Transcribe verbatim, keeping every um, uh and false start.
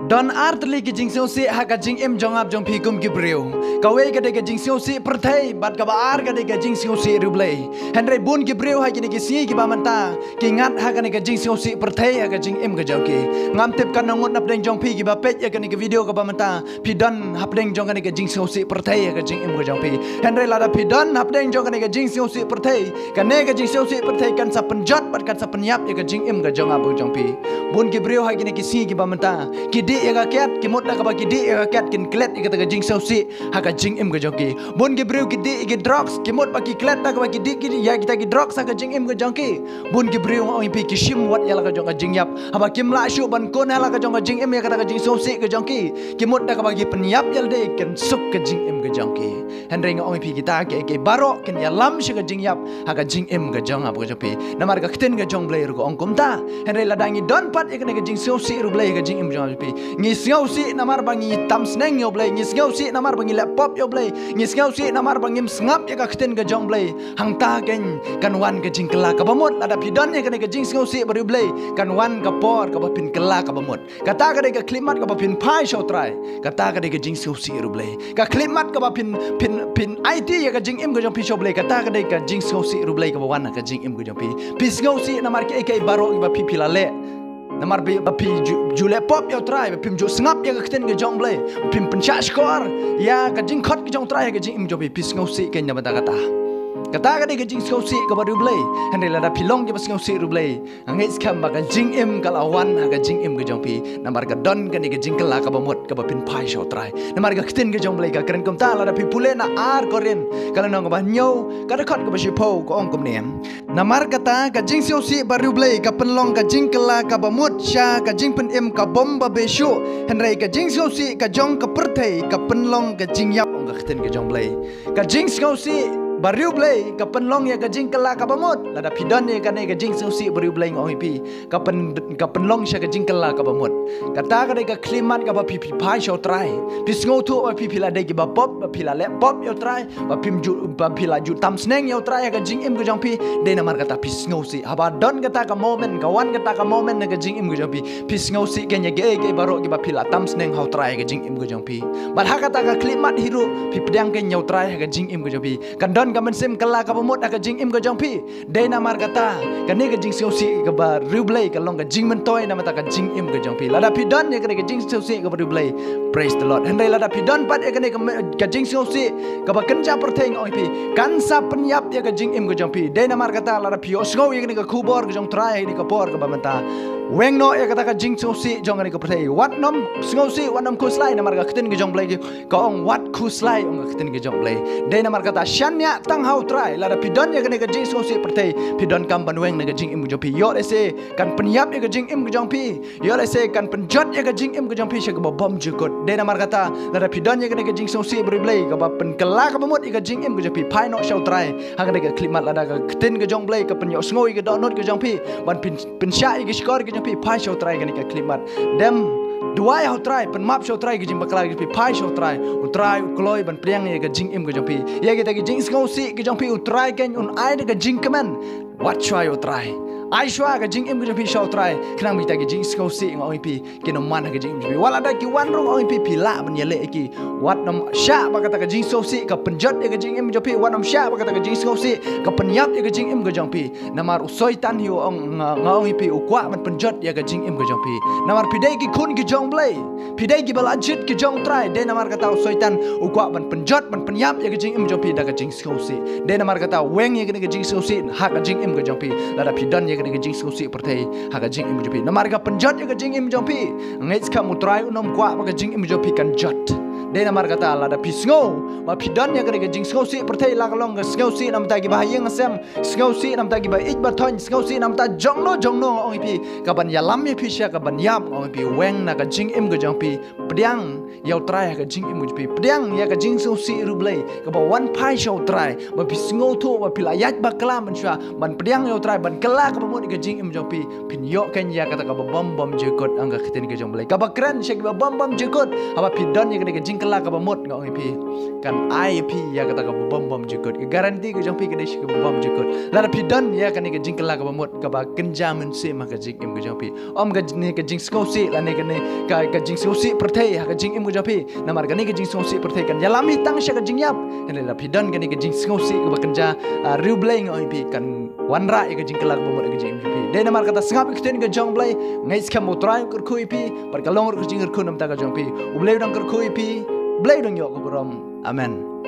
Don ar tylli ki jingsngewsih ha ka jingim jong nga bad jong phi kum ki briew. Kawei ka dei ka jingsngewsih pyrthei, bad kaba ar ka dei ka jingsngewsih riewblei. Hynrei bun ki briew ha kine ki sngi kiba mynta ki ngat ha kane ka jingsngewsih pyrthei ha ka jingim ka jong ki. Ngam tip katno ngut na pdeng jong phi kiba peit ïa kane ka video kaba mynta phi don hapdeng jong kane ka jingsngewsih pyrthei ha ka jingim ka jong phi. Hynrei lada phi don hapdeng jong kane ka jingsngewsih pyrthei, kane ka jingsngewsih pyrthei kan sa pynjot bad kan sa pynïap ïa ka jingim ka jong nga bad jong phi. Bun ki briew ha kine ki sngi kiba mynta ki dih ïa ka kiad, ki mut da kaba ki dih ïa ka kiad kin klet ïa kata ka jingsngewsih ha ka jingim ka jong ki. Bun ki briew ki dih ïa ki drugs, ki mut ba ki klet da kaba ki dih ïa kita ki drugs ha ka jingim ka jong ki. Bun ki briew nga ong ïa phi ki shim wat ïa la ka jong ka jingïap, haba kim lah shuh ban kun ha la ka jong ka jingim ïa kata ka jingsngewsih ka jong ki. Ki mut da kaba ki pynïap ïa lade kan suk ka jingim ka jong ki. Hynrei nga ong ïa phi kita kiei kiei baroh kin ïalam sha ka jingïap ha ka jingim ka jong nga bad ka jong phi. Namar ka ktien ka jong Blei ruh ka ong kumta. Hynrei lada ngi don pat ïa kane ka jingsngewsih riewblei ha ka jingim jong nga bad jong phi, ngi sngewsih namar ba ngi tam sneng ïa U Blei, ngi sngewsih namar ba ngi leh pop ïa U Blei, ngi sngewsih namar ba ngim sngap ïa ka ktien ka jong Blei. Hangta keiñ kan wan ka jingkylla kaba mut. Lada phi don ïa kane ka jingsngewsih bad riewblei, kan wan ka por kaba phin kylla kaba mut. Kata ka dei ka khyllipmat kaba phin phai sha U Trai. Kata ka dei ka jingsngewsih riewblei. Ka khyllipmat kaba phin, phin, phin aiti ïa ka jingim ka jong phi sha U Blei. Kata ka dei ka jingsngewsih riewblei kaba wan ha ka jingim ka jong phi. Phi sngewsih namar kiei kiei baroh kiba phi, phi la leh. Namar ba phi ju, ju leh pop ïa U Trai, ba phim ju sngap ïa ka ktien ka jong Blei, phim pynshah shkor ïa ka jingkhot ka jong U Trai ha ka jingim jong phi, phi sngewsih keiñ na bynta kata. Kata ka dei ka jingsngewsih kaba riewblei. Hynrei lada phi long kiba sngewsih riewblei, nga ngeit skhem ba ka jingim ka la wan ha ka jingim ka jong phi. Namar ka don kane ka jingkylla kaba mut kaba phin phai sha U Trai. Namar ka ktien ka jong Blei ka kren kumta, lada phi pule na ar Korinth ka lynnong kaba hynñiew, ka dkhot kaba shiphew ka ong kumne. Namar kata ka jingsngewsih bad riewblei ka pynlong ka jingkylla kaba mut sha ka jingpynim ka bym babe shuh, hynrei ka jingsngewsih ka jong ka pyrthei ka pynlong ka jingïap, ong ka ktien ka jong Blei. Ka jingsngewsih bad riewblei ka pynlong ïa ka jingkylla kaba mut. Lada phi don ïa kane ka jingsngewsih bad riewblei nga ong ïa phi, ka pyn, ka pynlong sha ka jingkylla kaba mut. Kata ka dei ka khyllipmat kaba phi, phi phai sha U Trai. Phi sngewthuh ba phi, phi la dei kiba pop, ba phi la leh pop ïa U Trai, ba phim ju, ba phi la ju tam sneng ïa U Trai ha ka jingim ka jong phi. Dei namar kata phi sngewsih. Haba don kata ka moment, ka wan kata ka moment ha ka jingim ka jong phi, phi sngewsih keiñ ïa kiei kiei baroh kiba phi la tam sneng ha U Trai ha ka jingim ka jong phi. Bad ha kata ka khyllipmat hi ruh phi pdiang keiñ ïa U Trai ha ka jingim ka jong phi. Kan don ka mynsiem kylla kaba mut ha ka jingim ka jong phi. Dei namar kata, kane ka jingsngewsih kaba riewblei ka long ka jingmyntoi na bynta ka jingim ka jong phi. Lada phi don ïa kane ka jingsngewsih kaba riewblei, praise the Lord. Hynrei lada phi don pat ïa kane ka, ka jingsngewsih kaba kynja pyrthei nga ong ïa phi, kan sa pynïap ïa ka jingim ka jong phi. Dei namar kata lada phi ïohsngew ïa kane ka khubor ka jong U Trai ha kane ka por kaba mynta, weng noh ïa kata ka jingsngewsih jong kane ka pyrthei. Wat nym sngewsih, wat nym khuslai, namar ka ktien ka jong Blei ka ong wat khuslai, ong ka ktien ka jong Blei. Dei namar kata shaniah tang ha U Trai. Lada phi don ïa kane ka jingsngewsih pyrthei, phi donkam ban weng na ka jingim ka jong phi. Ïoh lehse kan pynïap ïa ka jingim ka jong phi. Ïoh lehse kan pynjot ïa ka jingim ka jong phi sha kaba bymjukut. Dei namar kata lada phi don ïa kane ka jingsngewsih bad riewblei kaba pynkylla kaba mut ïa ka jingim ka jong phi, phai noh sha U Trai ha kane ka khyllipmat. Lada ka ktien ka jong Blei ka pynïohsngew ïa ka dohnud ka jong phi ban pyn, pynshah ïa ka shkor ka jong phi, phai sha U Trai ha kane ka khyllipmat. Dem duwai ha U Trai, pynmap sha U Trai ka jingbakla ka jong phi, phai sha U Trai. U Trai u kloi ban pdiang ïa ka jingim ka jong phi. Ïa kita ki jingsngewsih ka jong phi U Trai keiñ un ai da ka jingkmen. Wat shuwa ïa U Trai. Ai shuwa ka jingim ka jong phi sha U Trai. Khnang ba kita ki jingsngewsih nga ong ïa phi kin ym wan ha ka jingim jong phi. Wat lada ki wan ruh nga ong ïa phi, phi lah ban ïaleh ïa ki. Wat nym shah ba kata ka jingsngewsih ka pynjot ïa ka jingim jong phi. Wat nym shah ba kata ka jingsngewsih ka pynïap ïa ka jingim ka jong phi. Namar u Soitan hi u ong, nga, nga ong ïa phi, u kwah ban pynjot ïa ka jingim ka jong phi. Namar phi dei ki khun ki jong Blei. Phi dei kiba la jied ki jong U Trai. Dei namar kata u Soitan u kwah ban pynjot, ban pynïap ïa ka jingim jong phi da ka jingsngewsih. Dei namar kata weng ïa kane ka jingsngewsih ha ka jingim ka jong phi. Lada phi don ïa kane ka jingsngewsih pyrthei ha ka jingim ka jong phi, namar ka pynjot ïa ka jingim jong phi. Nga ngeit skhem U Trai un ym kwah ba ka jingim jong phi kan jot. Dei namar kata lada phi sngew ba phi don ïa kane ka jingsngewsih pyrthei, la ka long ka sngewsih na bynta kiba ha ïing ha sem, sngewsih na bynta kiba ïeit ba thoiñ, sngewsih na bynta jongno jongno, nga ong ïa phi, kaban ïalam ïa phi sha kaban ïap, nga ong ïa phi, weng na ka jingim ka jong phi. Pdiang ïa U Trai ha ka jingim ka jong phi. Pdiang ïa ka jingsngewsih riewblei kaba wan phai sha U Trai, ba phi sngewthuh ba phi la ïaid bakla mynshuwa ban pdiang ïa U Trai, ban kylla kaba mut ïa ka jingim jong phi. Phin ïoh keiñ ïa kata kaba bym bymjukut, ong ka ktien ka jong Blei, kaba kren sha kiba bym bymjukut. Haba phi don ïa kane ka jing jingkylla kaba mut nga ong ïa phi, kan ai ïa phi ïa kata kaba bym bymjukut. Ka guarantee ka jong phi ka dei shi kaba bymjukut. Lada phi don ïa kane ka jingkylla kaba mut kaba kynja mynsiem ha ka jingim ka jong phi. Ym kane ka jingsngewsih lane kane ka, ka jingsngewsih pyrthei ha ka jingim ka jong phi. Namar kane ka jingsngewsih pyrthei kan ïalam hi tang sha ka jingïap. Hynrei lada phi don kane ka jingsngewsih kaba kynja, ah, riewblei nga ong ïa phi kan wanrah ïa ka jingkylla kaba mut ha ka jingim ka jong phi. Dei namar kata sngap ïa ka ktien ka jong U Blei, nga ngeit skhem ba U Trai un kyrkhu ïa phi, bad ka long ruh ka jingkyrkhu namar ka jong phi. U Blei u dang kyrkhu ïa phi, U Blei u dang ïoh ka burom. Amen.